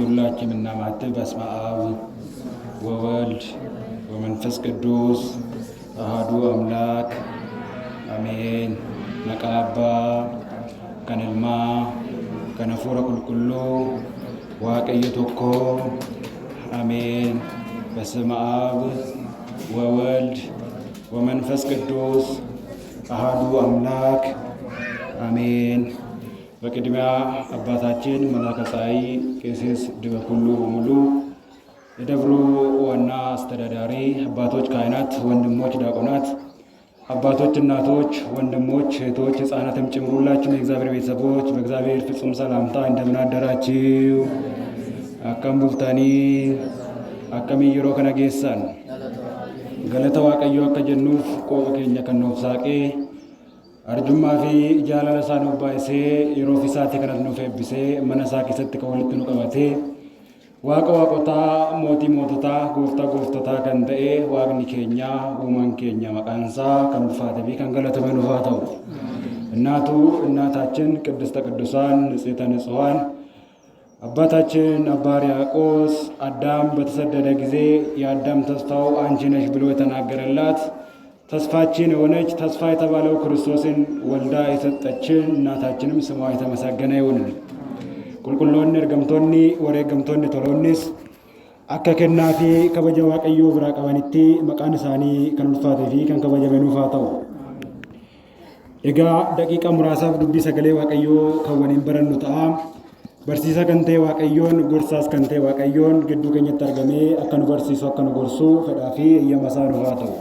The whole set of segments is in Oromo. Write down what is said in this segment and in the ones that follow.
ሁላችን እናማትብ። በስመ አብ ወወልድ ወመንፈስ ቅዱስ አሐዱ አምላክ አሜን። Maqaa Abbaa kan Ilmaa kan Hafuura Qulqulluu Waaqayyo tokko አሜን። በስመ አብ ወወልድ ወመንፈስ ቅዱስ አሐዱ አምላክ አሜን። በቅድሚያ አባታችን መላከ ፀሐይ ቄሲስ ድበኩሉ ሙሉ የደብሩ ዋና አስተዳዳሪ፣ አባቶች፣ ካህናት፣ ወንድሞች፣ ዲያቆናት፣ አባቶች፣ እናቶች፣ ወንድሞች፣ እህቶች፣ ሕፃናትም ጭምር ሁላችሁም የእግዚአብሔር ቤተሰቦች በእግዚአብሔር ፍጹም ሰላምታ እንደምን አደራችሁ? Akkam bultanii? Akkamii yeroo kana geessan? Galata Waaqayyoo akka jennuuf qooqa keenya kan nuuf saaqee, arjummaa fi jaalala isaa nuuf baay'isee, yeroo fi isaatii kanas nuuf eebbisee, mana isaa keessatti kan walitti nu qabatee, Waaqa waaqotaa, mootii moototaa, gooftaa gooftotaa kan ta'e Waaqni keenya, uumaan keenya, maqaan isaa kan ulfaatee fi kan galatame nuuf haa ta'u. እናቱ እናታችን ቅድስተ ቅዱሳን ንጽሕተ ንጹሐን፣ አባታችን አባ ሕርያቆስ አዳም በተሰደደ ጊዜ የአዳም ተስፋው አንቺ ነሽ ብሎ የተናገረላት፣ ተስፋችን የሆነች፣ ተስፋ የተባለው ክርስቶስን ወልዳ የሰጠችን እናታችንም ስሟ የተመሰገነ ይሁን። Qulqulloonni ergamtoonni, wareegamtoonni toloonnis akka kennaa fi kabaja Waaqayyoo biraa qabanitti maqaan isaanii kan ulfaatee fi kan kabajame nuuf haa ta'u. Egaa daqiiqaa muraasaaf dubbii sagalee Waaqayyoo kan waliin barannu ta'a. Barsiisaa kan ta'e Waaqayyoon, gorsaas kan ta'e Waaqayyoon gidduu keenyatti argamee akka nu barsiisu, akka nu gorsu fedhaa fi eeyyama isaa nuuf haa ta'u.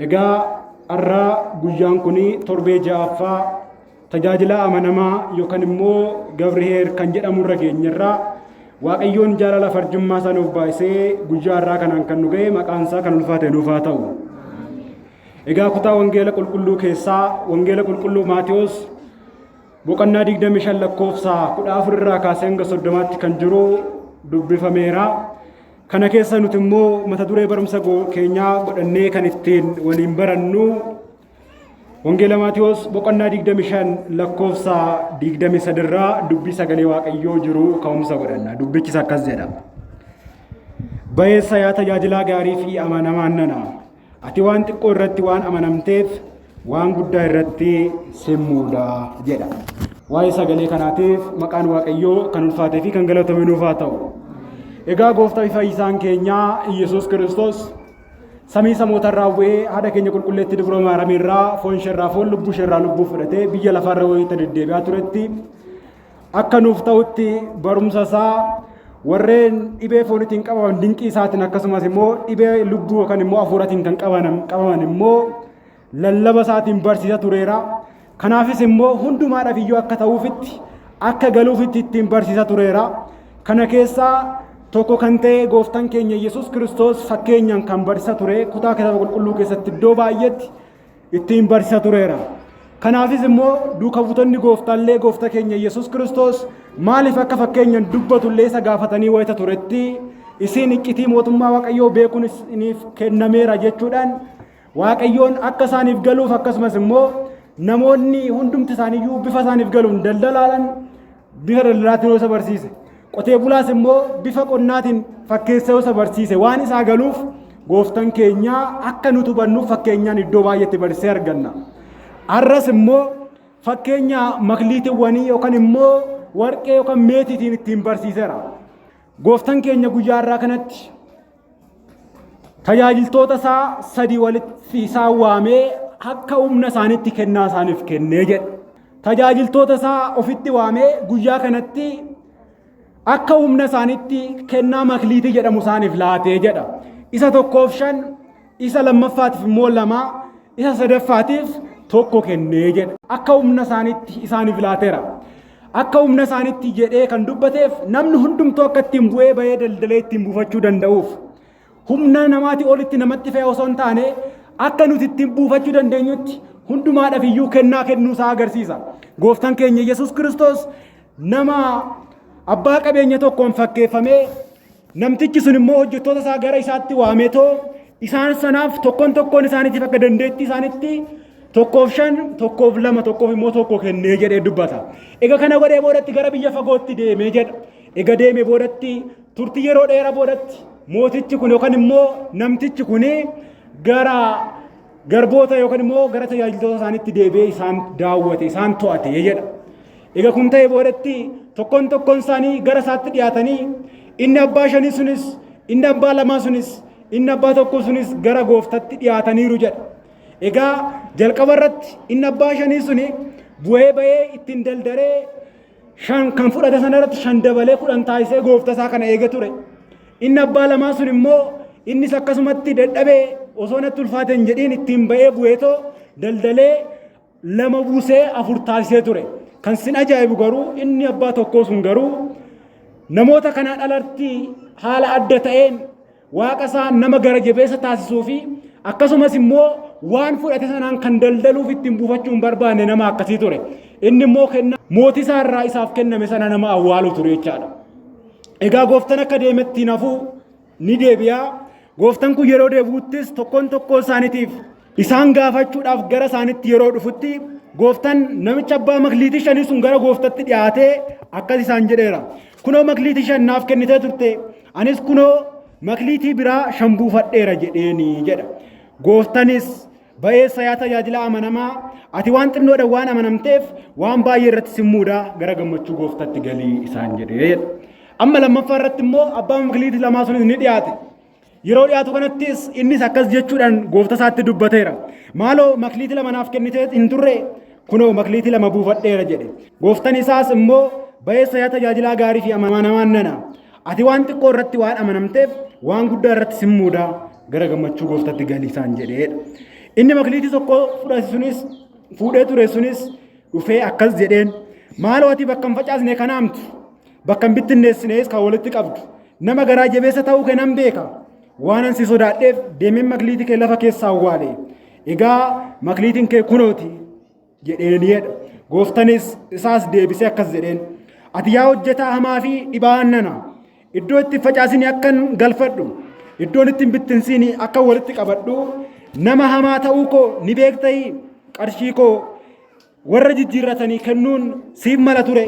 Egaa har'a guyyaan kun torbee ja'affaa tajaajila amanamaa yookaan immoo Gabriheer kan jedhamu irra geenyerraa. Waaqayyoon jaalala farjummaa isaa nuuf baay'isee guyyaa har'aa kanaan kan nu ga'e maqaan isaa kan ulfaate nuuf haa ta'u. Egaa kutaa wangeela qulqulluu keessaa wangeela qulqulluu Maatiyos boqonnaa 25 lakkoofsa 14 irraa kaasee hanga 30tti kan jiru dubbifameera. Kana keessa nuti immoo mata duree barumsa keenyaa godhannee kan ittiin waliin barannu wangeela Maatiyos boqonnaa 25 lakkoofsa 23 irraa dubbii sagalee Waaqayyoo jiru ka'umsa godhanna. Dubbichis akkas jedha. Bayeessa yaa tajaajilaa gaarii fi amanamaa nana. Ati waan xiqqoo irratti waan amanamteef waan guddaa irratti sin muuda jedha. Waa'ee sagalee kanaatiif maqaan Waaqayyoo kan ulfaatee fi kan galatame nuuf haa ta'u. Egaa gooftaa fi fayyisaan keenyaa Iyyasuus Kiristoos samii samootarraa bu'ee haadha keenya qulqulleetti Dubroo Maariyaam irraa foon isheerraa foon, lubbuu isheerraa lubbuu fudhatee biyya lafaarra wayita deddeebi'aa turetti akka nuuf ta'utti barumsa isaa warreen dhibee foonitiin qabaman dinqii isaatiin, akkasumas immoo dhibee lubbuu yookaan immoo hafuuratiin kan qabaman immoo lallaba isaatiin barsiisa tureera. Kanaafis immoo hundumaadhaaf iyyuu akka ta'uufitti, akka galuufitti ittiin barsiisa tureera. Kana keessaa tokko kan ta'e gooftaan keenya Yesuus Kiristoos fakkeenyaan kan barsiisa ture kutaa kitaaba qulqulluu keessatti iddoo baay'eetti ittiin barsiisa tureera. Kanaafis immoo duuka buutonni gooftaallee gooftaa keenya Yesuus Kiristoos maaliif akka fakkeenyaan dubbatullee isa gaafatanii wayita turetti, isin iccitii mootummaa Waaqayyoo beekuun isiniif kennameera jechuudhaan Waaqayyoon akka isaaniif galuuf, akkasumas immoo namoonni hundumti isaaniiyyuu bifa isaaniif galuun daldalaadhaan bifa daldalaatiin yoo isa barsiise, qotee bulaas immoo bifa qonnaatiin fakkeessee yoo isa barsiise, waan isaa galuuf gooftaan keenya akka nuti hubannuuf fakkeenyaan iddoo baay'eetti barsiisee arganna. Har'as immoo fakkeenya makliitiiwwanii yookaan immoo warqee yookaan meetiitiin ittiin barsiiseera. Gooftaan keenya guyyaa har'aa kanatti tajaajiltoota isaa sadii walitti isaan waamee akka humna isaaniitti kennaa isaaniif kennee jedha. Tajaajiltoota isaa ofitti waamee guyyaa kanatti akka humna isaaniitti kennaa makliitii jedhamu isaaniif laatee jedha. Isa tokkoof shan, isa lammaffaatiif immoo lama, isa sadaffaatiif tokko kennee jedha. Akka humna isaaniitti isaaniif laateera. Akka humna isaaniitti jedhee kan dubbateef namni hundumtuu akka ittiin bu'ee bahee daldalee ittiin buufachuu danda'uuf. Humna namaatii olitti namatti fe'e osoo hin taane, akka nuti ittiin buufachuu dandeenyutti hundumaadhaaf iyyuu kennaa kennuu isaa agarsiisa. Gooftaan keenya Yesuus Kiristoos nama abbaa qabeenya tokkoon fakkeeffamee, namtichi sun immoo hojjettoota isaa gara isaatti waameetoo isaan sanaaf tokkoon tokkoon isaaniitiif akka dandeettii isaaniitti Tokkoof shan, tokkoof lama, tokkoof immoo tokko kennee jedhee dubbata. Egaa kana godhee boodatti gara biyya fagootti deemee jedha. Egaa deemee boodatti turtii yeroo dheeraa boodatti mootichi kun yookaan immoo namtichi kun gara garboota yookaan immoo gara tajaajiltoota isaaniitti deebi'ee isaan daawwate, isaan to'ate jedha. Egaa kun ta'e boodatti tokkoon tokkoon isaanii gara isaatti dhiyaatanii inni abbaa shanii sunis, inni abbaa lamaa sunis, inni abbaa tokkoo sunis gara gooftatti dhiyaataniiru jedha. Egaa jalqaba irratti inni abbaa shanii suni bu'ee ba'ee ittiin daldalee shan kan fudhate sana irratti shan dabalee 10 taasisee gooftaa isaa kana eege ture. Inni abbaa lamaa sun immoo innis akkasumatti dadhabee osoo natti ulfaate hin jedhiin ittiin ba'ee bu'eetoo daldalee lama buusee afur taasisee ture. Kan sin ajaa'ibu garuu inni abbaa tokkoo sun garuu namoota kanaan alatti haala adda ta'een Waaqa isaa nama gara jabeessa taasisuu fi akkasumas immoo waan fudhate sanaan kan daldaluuf ittiin buufachuu hin barbaanne nama akkasii ture. Inni immoo kennaa mootii isaa irraa isaaf kenname sana nama awwaalu ture jechaadha. Egaa gooftaan akka deemetti hin hafu ni deebi'a. Gooftaan kun yeroo deebi'uttis tokkoon tokkoo isaaniitiif isaan gaafachuudhaaf gara isaanitti yeroo dhufutti gooftaan namicha abbaa makliitii shanii sun gara gooftatti dhiyaatee akkas isaan jedheera. Kunoo makliitii shan naaf kennitee turte anis kunoo makliitii biraa shan buufadheera jedheeni jedha. Gooftanis ba'eessa yaa tajaajila amanamaa ati waan xinnoodhaan waan amanamteef waan baay'ee irratti sin muudaa gara gammachuu gooftatti galii isaan jedhee jedha. Amma lammaffaa irratti immoo abbaan makliitii lamaa sunis ni dhiyaate. Yeroo dhiyaatu kanattis innis akkas jechuudhaan goofta isaatti dubbateera. Maaloo makliitii lama naaf kennitee hin turre kunoo makliitii lama buufadheera jedhe. Gooftan isaas immoo ba'eessa yaa tajaajilaa gaarii fi amanamaan nana. Ati waan xiqqoo irratti waan amanamteef waan guddaa irratti sin muuda gara gammachuu gooftatti gali isaan jedheedha. Inni makliitii tokko fudhate sunis fuudhee ture sunis dhufee akkas jedheen maaloo ati bakka hin facaasne kan haamtu bakka hin bittinneessinees kan walitti qabdu nama garaa jabeessa ta'uu kee nan beeka waanan si sodaadheef deemeen makliitii kee lafa keessa awwaale egaa makliitiin kee kunooti jedheeni jedha. Gooftanis isaas deebisee akkas jedheen ati yaa hojjetaa hamaa fi dhibaa'an nana iddoo itti facaasini akkan galfadhu iddoon itti hin bittinsiini akka walitti qabadhu nama hamaa ta'uu koo ni beektayi qarshii koo warra jijjiirratanii kennuun siif mala ture.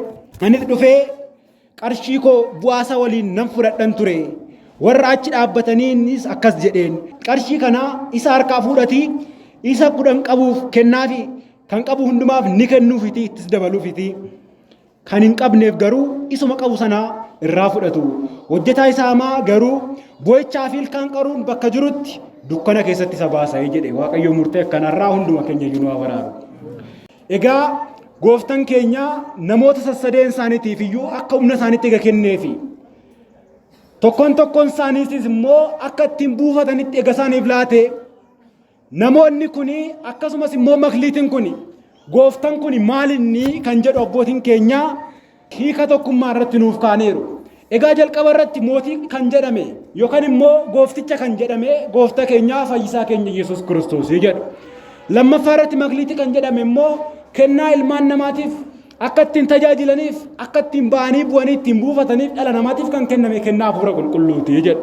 Anis dhufee qarshii koo bu'aasaa waliin nan fudhadhan ture. Warra achi dhaabbataniinis akkas jedheen. Qarshii kana isa harkaa fuudhatii isa 10 qabuuf kennaafi kan qabu hundumaaf ni kennuufiti ittis dabaluufiti. Kan hin qabneef garuu isuma qabu sana irraa fudhatu. Hojjetaa isaa hamaa garuu boo'ichaa fi ilkaan qaruun bakka jirutti dukkana keessatti isa baasa jedhe. Waaqayyo murtee akkanarraa hunduma keenya iyyuu nu haa baraaru. Egaa gooftan keenya namoota sassadeen isaaniitiif iyyuu akka humna isaaniitti ega kenneefi. Tokkoon tokkoon isaaniitis immoo akka ittiin buufatanitti ega isaaniif laate. Namoonni kuni akkasumas immoo makliitiin kuni gooftan kuni maalinni kan jedhu abbootiin keenya hiika tokkummaa irratti nuuf kaaniiru. Egaa jalqaba irratti mootii kan jedhame yookaan immoo goofticha kan jedhame gooftaa keenyaa fayyisaa keenya Yesuus Kiristoos jedhu. Lammaffaa irratti makliitii kan jedhame immoo kennaa ilmaan namaatiif akka ittiin tajaajilaniif akka ittiin ba'anii bu'anii ittiin buufataniif dhala namaatiif kan kenname kennaa hafuura qulqulluuti jedhu.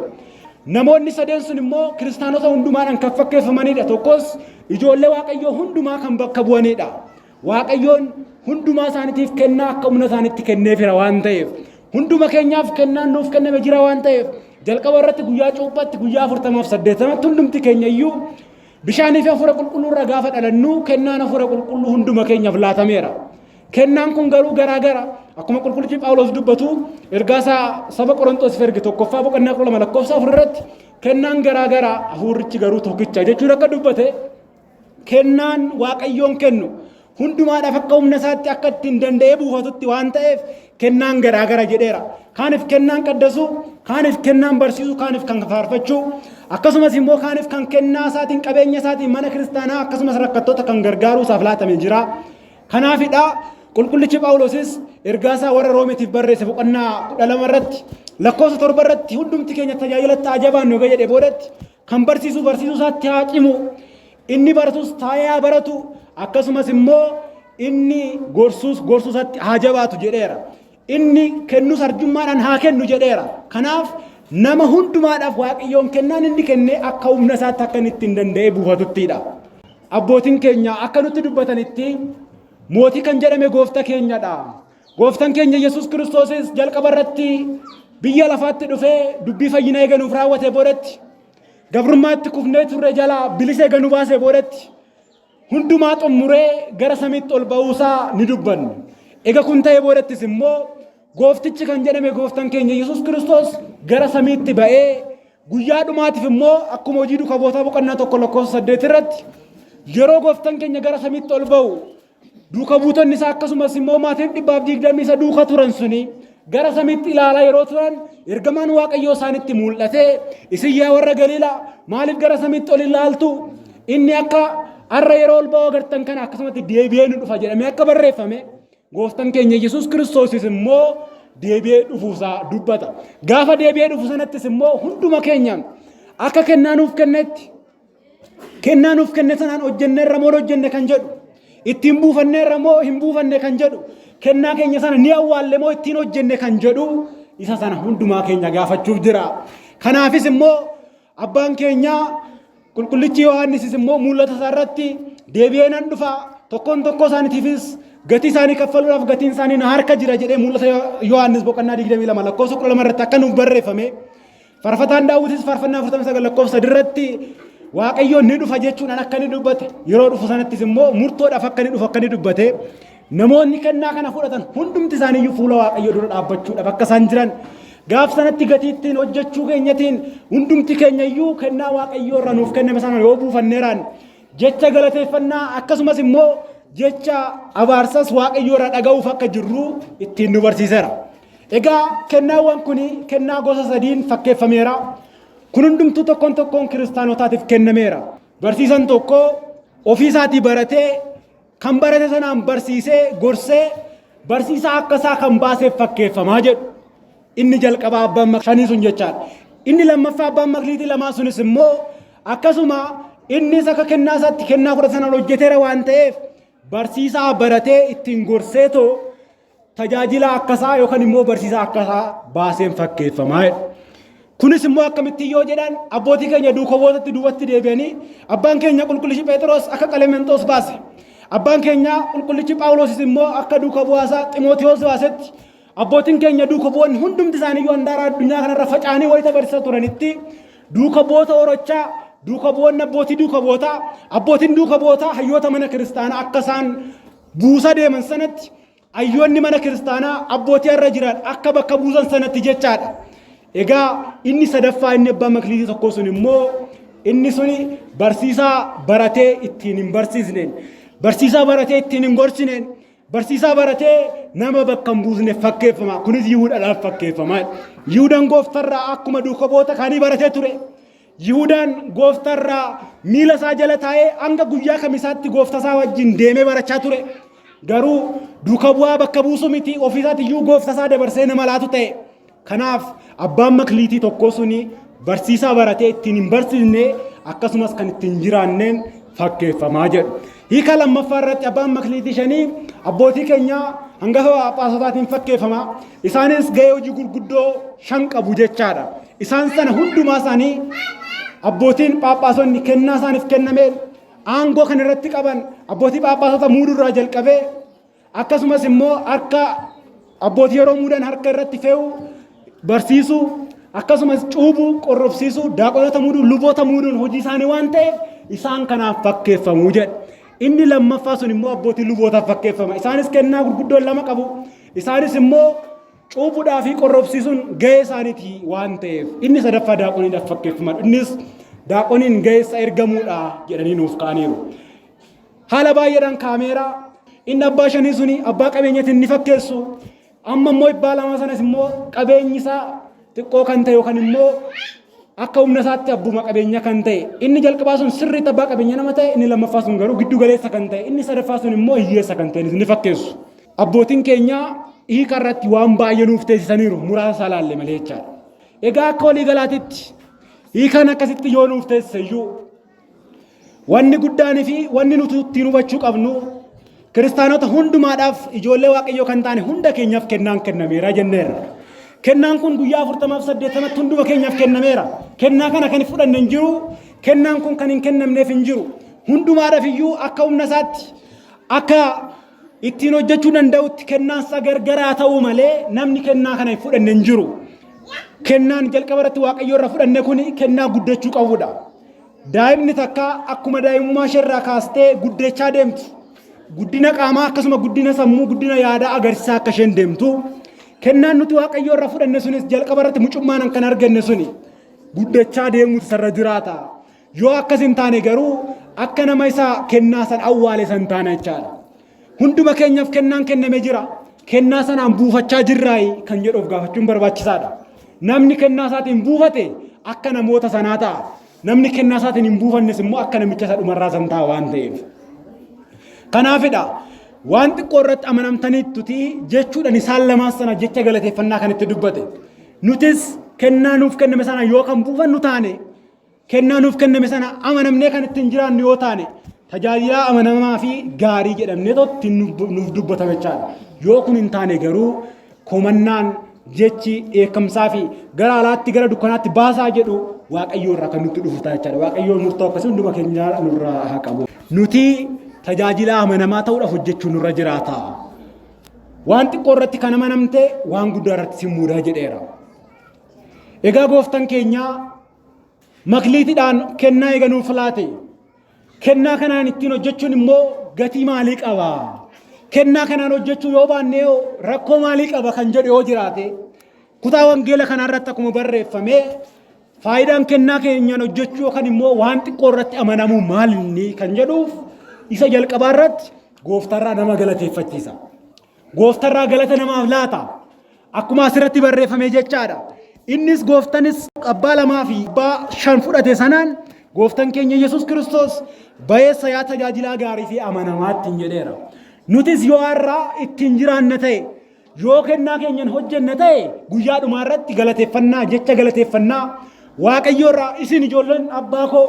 Namoonni sadeen sun immoo kiristaanota hundumaadhaan kan fakkeeffamanidha. Tokkos ijoollee Waaqayyoo hundumaa kan bakka bu'anidha. Waaqayyoon hundumaa isaaniitiif kennaa akka humna isaaniitti kenneefira waan ta'eef hunduma keenyaaf kennaan nuuf kenname jira waan ta'eef jalqaba irratti guyyaa cuuphaatti guyyaa 40f 80tti hundumti keenya iyyuu bishaanii fi hafuura qulqulluu irra gaafa dhalannu kennaan hafuura qulqulluu hunduma keenyaaf laatameera. Kennaan kun garuu garaa gara. Akkuma qulqullichi Phaawulos dubbatu ergaa isaa saba Qorontoosiif erge tokkoffaa boqonnaa 12 lakkoofsa 4 irratti kennaan garaa gara hafuurrichi garuu tokkicha jechuun akka dubbate kennaan Waaqayyoon kennu hundumaadhaaf akka humna isaatti akka ittiin danda'ee buufatutti waan ta'eef kennaan garaa gara jedheera. Kaaniif kennaan qaddasuu, kaaniif kennaan barsiisuu, kaaniif kan faarfachuu, akkasumas immoo kaaniif kan kennaa isaatiin qabeenya isaatiin mana kiristaanaa akkasumas rakkattoota kan gargaaruu isaaf laatame jira. Kanaafidha qulqullichi Phaawulosis ergaa isaa warra Roomeetiif barreesse boqonnaa 12 irratti lakkoofsa 7 irratti hundumti keenya tajaajilatti haa jabaannu egaa jedhee boodatti kan barsiisu barsiisuu isaatti haa cimu inni baratus taa'ee haa baratu akkasumas immoo inni gorsuus gorsuu isaatti haa jabaatu jedheera. Inni kennus arjummaadhaan haa kennu jedheera. Kanaaf nama hundumaadhaaf Waaqayyoon kennaan inni kenne akka humna isaatti akka inni ittiin danda'ee buufatuttidha. Abbootiin keenya akka nutti dubbatanitti mootii kan jedhame goofta keenyadha. Gooftan keenya Yesuus Kiristoosis jalqaba irratti biyya lafaatti dhufee dubbii fayyinaa eega nuuf raawwatee boodatti gabrummaatti kufnee turre jalaa bilisa eega nu baasee boodatti hundumaa xummuree gara samiitti ol ba'uusaa ni dubbanna. Ega kun ta'ee boodattis immoo gooftichi kan jedhame gooftan keenya Yesuus Kiristoos gara samiitti ba'ee guyyaa dhumaatiif immoo akkuma hojii duuka bu'ootaa boqonnaa 1 lakkoofsa 8 irratti yeroo gooftan keenya gara samiitti ol ba'u duuka buutonni isaa akkasumas immoo maatiin 120 isa duuka turan suni gara samiitti ilaalaa yeroo turan ergamaan Waaqayyoo isaanitti mul'atee isin yaa warra Galiilaa maaliif gara samiitti ol ilaaltu inni akka har'a yeroo ol ba'u agartan kana akkasumatti deebi'ee nu dhufa jedhamee akka barreeffame Gooftan keenya Yesuus Kiristoosis immoo deebi'ee dhufuusaa dubbata. Gaafa deebi'ee dhufu sanattis immoo hunduma keenya akka kennaa nuuf kennetti kennaa nuuf kenne sanaan hojjenneerra moo hojjenne kan jedhu ittiin buufanneerra moo hin buufanne kan jedhu kennaa keenya sana ni awwaalle moo ittiin hojjenne kan jedhu isa sana hundumaa keenya gaafachuuf jira. Kanaafis immoo Abbaan keenya qulqullichi Yohaannisis immoo mul'ata isaa irratti deebi'ee nan dhufa tokkoon tokkoo isaaniitiifis gatii isaanii kaffaluudhaaf gatiin isaanii na harka jira jedhee mul'ata Yohaannis boqonnaa 22 lakkoofsa 12 irratti akka nuuf barreeffame farfataan Daawwitis faarfannaa 49 lakkoofsa 3 irratti Waaqayyoon ni dhufa jechuudhaan akka inni dubbate yeroo dhufu sanattis immoo murtoodhaaf akka inni dhufu akka inni dubbate Namoonni kennaa kana fudhatan hundumti isaaniiyyuu fuula Waaqayyoo dura dhaabbachuudhaaf akka isaan jiran gaaf sanatti gatii ittiin hojjechuu keenyatiin hundumti keenya iyyuu kennaa Waaqayyoo irraa nuuf kenname sana yoo buufanneeraan jecha galateeffannaa akkasumas immoo jecha abaarsas Waaqayyoo irraa dhaga'uuf akka jirru ittiin nu barsiiseera. Egaa kennaawwan kun kennaa gosa sadiin fakkeeffameera. Kun hundumtuu tokkoon tokkoon kiristaanotaatiif kennameera. Barsiisan tokko ofii isaatii baratee Kan barate sanaan barsiisee, gorsee, barsiisaa akka isaa kan baaseef fakkeeffamaa jedhu. Inni jalqabaa abbaan shanii sun jechaadha. Inni lammaffaa abbaan makliitii lamaa sunis immoo akkasuma innis akka kennaa isaatti kennaa fudhate sanaan hojjeteera waan ta'eef barsiisaa baratee ittiin gorseetoo tajaajilaa akkasaa yookaan immoo barsiisaa akkasaa baaseen fakkeeffamaa jedhu. Kunis immoo akkamitti yoo jedhan abbootii keenya duuka bu'ootatti duubatti deebi'anii abbaan keenya qulqullichi Pheexiroos akka Qalemenxoos baase. Abbaan keenya qulqullichi Phaawulosis immoo akka duuka bu'aasaa Ximootiyoos baasetti abbootiin keenya duuka bu'oonni hundumti isaaniiyyuu handaara addunyaa kanarra faca'anii wayita barsiisaa turanitti duuka bu'oota horachaa duuka bu'oonni abbootii duuka bu'ootaa abbootiin duuka bu'ootaa hayyoota mana kiristaanaa akka isaan buusa deeman sanatti hayyoonni mana kiristaanaa abbootii har'a jiran akka bakka buusan sanatti jechaadha. Egaa inni sadaffaa inni abbaa makliitii tokkoo sun immoo inni suni barsiisaa baratee ittiin hin barsiisneen, barsiisaa baratee ittiin hin gorsineen, barsiisaa baratee nama bakka hin buusne fakkeeffama. Kunis Yihuudhaadhaaf fakkeeffama. Yihuudaan gooftarraa akkuma duuka bu'oota kaanii baratee ture. Yihudaan gooftaa irraa miila isaa jala taa'ee hanga guyyaa kamisaatti gooftaa isaa wajjin deemee barachaa ture. Garuu duuka bu'aa bakka buusu miti ofii isaatti iyyuu gooftaa isaa dabarsee nama laatu ta'e. Kanaaf abbaan makliitii tokkoo suni barsiisaa baratee ittiin hin barsiisne akkasumas kan ittiin jiraanneen fakkeeffamaa jedhu. Hiika lammaffaa irratti abbaan makliitii shanii abbootii keenyaa hangafa phaaphaasotaan fakkeeffama. Isaanis gahee hojii gurguddoo shan qabu jechaadha. Isaan sana hundumaa isaanii abbootiin phaaphaasonni kennaa isaaniif kennameen aangoo kan irratti qaban abbootii phaaphaasota muudurraa jalqabee akkasumas immoo harka abbootii yeroo muudan harka irratti fe'uu barsiisuu akkasumas cuubuu qorrobsiisuu daaqonota muuduu luboota muuduun hojii isaanii waan ta'eef isaan kanaaf fakkeeffamuu jedha. Inni lammaffaa sun immoo abbootii lubootaaf fakkeeffama. Isaanis kennaa gurguddoo lama qabu. Isaanis immoo cuuphuudhaa fi qorrobsiisuun gahee isaaniiti waan ta'eef inni sadaffaa daaqoniidhaaf fakkeeffama. Innis daaqoniin ga'eessa ergamuudha jedhanii nuuf ka'aniiru. Haala baay'eedhaan kaameera inni abbaa shanii suni abbaa qabeenyatiin ni fakkeessu. Amma immoo abbaa lamaa sanas immoo qabeenyi isaa xiqqoo kan ta'e yookaan immoo akka humna isaatti abbuma qabeenya kan ta'e inni jalqabaa sun sirriitti abbaa qabeenya nama ta'e inni lammaffaa sun garuu giddu galeessa kan ta'e inni sadaffaa sun immoo hiyyeessa kan ta'e ni fakkeessu. Abbootiin keenya hiika irratti waan baay'ee nuuf teessisaniiru muraasa isaa laalle malee jechaadha. Egaa akka walii galaatitti hiikaan akkasitti yoo nuuf teessise iyyuu wanni guddaanii fi wanni nuti ittiin hubachuu qabnu kiristaanota hundumaadhaaf ijoollee waaqayyoo kan taane hunda keenyaaf kennaan kennameera jenneerra. Kennaan kun guyyaa 40 fi 80tti hunduma keenyaaf kennameera. Kennaa kana kan fudhanne hin jiru. Kennaan kun kan hin kennamneef hin jiru. Hundumaadhaaf iyyuu akka humna isaatti akka ittiin hojjechuu danda'utti kennaan isaa gargaraa ta'uu malee namni kennaa kana hin fudhanne hin jiru. Kennaan jalqaba irratti Waaqayyo irraa fudhanne kun kennaa guddachuu qabudha. Daa'imni takka akkuma daa'imummaa ishee irraa kaastee guddachaa deemtu. Guddina qaamaa akkasuma guddina sammuu, guddina yaadaa agarsiisaa akka isheen deemtu. Kennaan nuti Waaqayyo irraa fudhanne sunis jalqaba irratti mucummaan kan arganne suni guddachaa deemuutu isarra jiraata. Yoo akkas hin taane garuu akka nama isa kennaa san awwaale san taana jechaadha. Hunduma keenyaaf kennaan kenname jira. Kennaa sanaan buufachaa jirraayi kan jedhu of gaafachuun barbaachisaadha. Namni kennaa isaatiin buufate akka namoota sanaa ta'a. Namni kennaa isaatiin hin buufannes immoo akka namicha isa dhumarraa san ta'a waan ta'eef. Kanaafidha waan xiqqoo irratti amanamtaniittuti jechuudhaan isaan lamaan sana jecha galateeffannaa kan itti dubbate. Nutis kennaa nuuf kenname sana yoo kan buufannu taane Kennaa nuuf kenname sana amanamnee kan ittiin jiraannu yoo taane tajaajilaa amanamaa fi gaarii jedhamnee ittiin nuuf dubbatama jechaadha. Yoo kun hin taane garuu komannaan jechi dheekkamsaa fi gara alaatti gara dukkanaatti baasaa jedhu Waaqayyoo irraa kan nutti dhufu ta'a jechaadha. Waaqayyoo murtoo akkasii hunduma keenya nurraa haa qabu. Nuti tajaajilaa amanamaa ta'uudhaaf hojjechuu nurra jiraata. Waan xiqqoo irratti kan amanamte waan guddaa irratti si muudaa jedheera. Egaa gooftan keenya Makliitidhaan kennaa eega nuuf laate. Kennaa kanaan ittiin hojjechuun immoo gatii maalii qaba? Kennaa kanaan hojjechuu yoo baanne rakkoo maalii qaba kan jedhu yoo jiraate kutaa wangeela kanaa irratti akkuma barreeffame faayidaan kennaa keenyaan hojjechuu yookaan immoo waan xiqqoo irratti amanamuu maal inni kan jedhuuf isa jalqabaa irratti gooftarraa nama galateeffachiisa. Gooftarraa galata namaaf laata. Akkuma asirratti barreeffame jechaadha. Innis gooftanis abbaa lamaa fi abbaa shan fudhate sanaan gooftan keenya Yesuus Kiristoos bayeessa yaa tajaajilaa gaarii fi amanamaa ittiin jedheera. Nutis yoo har'a ittiin jiraanna ta'e yoo kennaa keenyan hojjenna ta'e guyyaa dhumaa irratti galateeffannaa jecha galateeffannaa Waaqayyoo irraa isin ijoolleen abbaa koo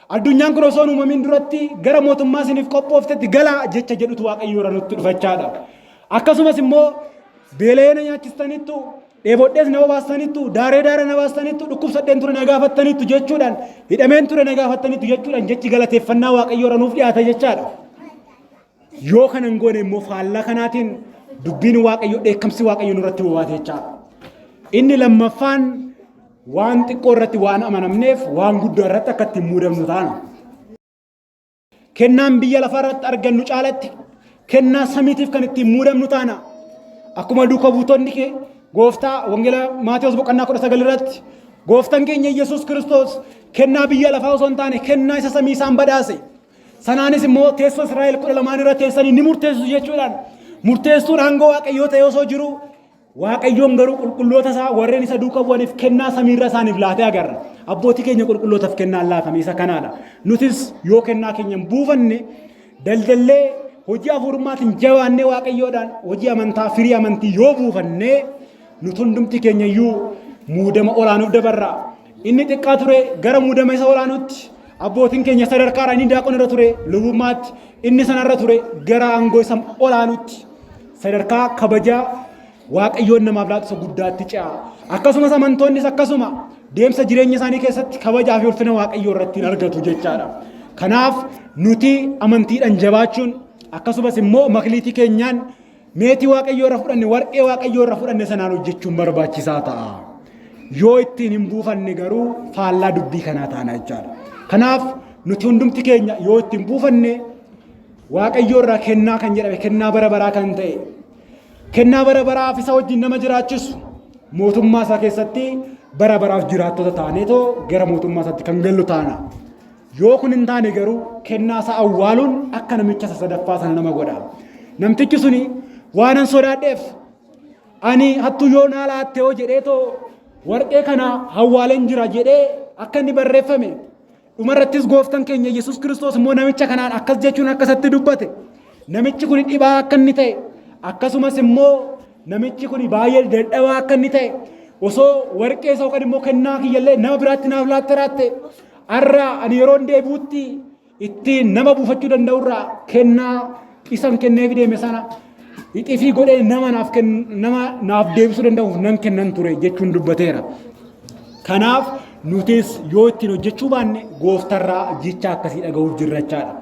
Addunyaan kun osoo hin uumamin duratti gara mootummaa isiniif qophooftetti galaa jecha jedhutu Waaqayyo irraa nutti dhufachaadha. Akkasumas immoo beela'ee na nyaachistanittu, dheebodhees na obaastaniittu, daaree daara na baastaniittu, dhukkubsadheen ture na gaafattaniittu jechuudhaan, hidhameen ture na gaafattaniittu jechuudhaan jechi galateeffannaa Waaqayyo irraa nuuf dhiyaata jechaadha. Yoo kana hin goone immoo faallaa kanaatiin dubbiin Waaqayyoo dheekkamsi Waaqayyoo nurratti bobaate jechaadha. Inni lammaffaan waan xiqqoo irratti waan amanamneef waan guddaa irratti akka ittiin muudamnu taana. Kennaan biyya lafaa irratti argannu caalatti kennaa samiitiif kan ittiin muudamnu taana. Akkuma duuka buutonni kee gooftaa wangeela Maatewos boqonnaa 19 irratti gooftaan keenya Yesuus Kiristoos kennaa biyya lafaa osoo hin taane kennaa isa samii isaan badhaase. Sanaanis immoo teessoo Israa'el 12 irra teessanii ni murteessu jechuudhaan murteessuun aangoo Waaqayyoo ta'ee osoo jiru Waaqayyoon garuu qulqulloota isaa warreen isa duuka bu'aniif kennaa samiirra isaaniif laatee agarra. Abbootii keenya qulqullootaaf kennaan laatame isa kanaadha. Nutis yoo kennaa keenya hin buufanne daldallee hojii hafuurummaatiin jabaannee Waaqayyoodhaan hojii amantaa firii amantii yoo buufanne nuti hundumti keenya iyyuu muudama olaanuuf dabarra. Inni xiqqaa ture gara muudama isa olaanuutti abbootiin keenya sadarkaadha inni daaqon irra ture lubummaatti inni sanarra ture gara aangoo isa olaanuutti sadarkaa kabajaa Waaqayyoon namaaf laatu isa guddaatti ce'a. Akkasumas amantoonnis akkasuma deemsa jireenya isaanii keessatti kabajaa fi ulfina Waaqayyoo irratti hin argatu jechaadha. Kanaaf nuti amantiidhaan jabaachuun akkasumas immoo makliitii keenyaan meetii Waaqayyoo irra fudhanne warqee Waaqayyoo irra fudhanne sanaan hojjechuun barbaachisaa ta'a. Yoo ittiin hin buufanne garuu faallaa dubbii kanaa taana jechaadha. Kanaaf nuti hundumti keenya yoo ittiin buufanne Waaqayyoo irraa kennaa kan jedhame kennaa bara baraa kan ta'e kennaa bara baraaf isa wajjin nama jiraachisu mootummaa isaa keessatti bara baraaf jiraattota taaneetoo gara mootummaa isaatti kan gallu taana. Yoo kun hin taane garuu kennaa isaa awwaaluun akka namicha isa sadaffaa sana nama godha. Namtichi suni waanan sodaadheef ani hattuu yoo naa laatte hoo jedheetoo warqee kana awwaaleen jira jedhee akka inni barreeffame Dhumarrattis gooftan keenya Yesuus Kiristoos immoo namicha kanaan akkas jechuun akka isatti dubbate. Namichi kun dhibaa akka inni ta'e akkasumas immoo namichi kun baay'ee dadhabaa akka inni ta'e osoo warqee isa yookaan immoo kennaa kiyyallee nama biraatti naaf laatte raatte har'a ani yeroon deebi'utti ittiin nama buufachuu danda'urraa kennaa isan kenneef deeme sana ixifii godhee nama naaf nama naaf deebisuu danda'uuf nan kennan ture jechuun dubbateera. Kanaaf Nutis yoo ittiin hojjechuu baanne gooftarraa jecha akkasii dhaga'uuf jirra jechaadha.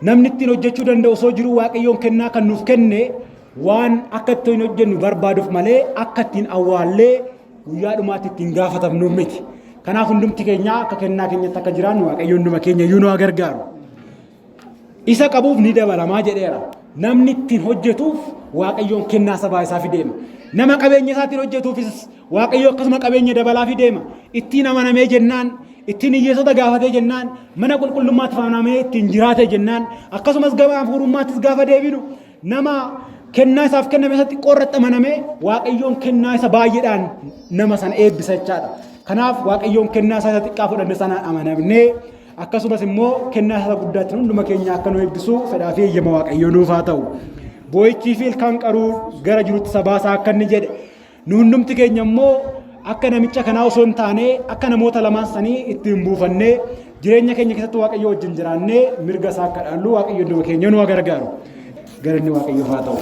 Namni ittiin hojjechuu danda'u osoo jiruu Waaqayyoon kennaa kan nuuf kenne waan akka ittiin hojjennu barbaaduuf malee akka ittiin awwaallee guyyaa dhumaatti ittiin gaafatamnuuf miti. Kanaaf hundumti keenya akka kennaa keenyatti akka jiraannu Waaqayyo hunduma keenya iyyuu nu haa gargaaru. Isa qabuuf ni dabalamaa jedheera. Namni ittiin hojjetuuf Waaqayyoon kennaa sabaa isaa deema. Nama qabeenya isaatiin hojjetuufis Waaqayyo akkasuma qabeenya dabalaafi deema. Ittiin amanamee jennaan, ittiin hiyyeessota gaafatee jennaan, mana qulqullummaatti amanamee ittiin jiraate jennaan, akkasumas gama hafuurummaattis gaafa deebinu nama kennaa isaaf kenname isa xiqqoo irratti amanamee Waaqayyoon kennaa isa baay'eedhaan nama sana eebbisa jechaadha. Kanaaf Waaqayyoon kennaa isaa isa xiqqaa fudhanne sanaan amanamnee akkasumas immoo kennaa isaa guddaatti hunduma keenya akka nu eebbisu fedhaa fi eeyyama Waaqayyoo nuuf haa ta'u. Boo'ichii fi ilkaan qaruu gara jirutti isa baasaa akka inni jedhe. Nu hundumti keenya immoo akka namicha kanaa osoo hin taane akka namoota lamaan sanii ittiin buufannee jireenya keenya keessatti Waaqayyo wajjin jiraannee mirga isaa akka dhaallu Waaqayyo hunduma keenya nu haa gargaaru. Galanni Waaqayyoof haa ta'u.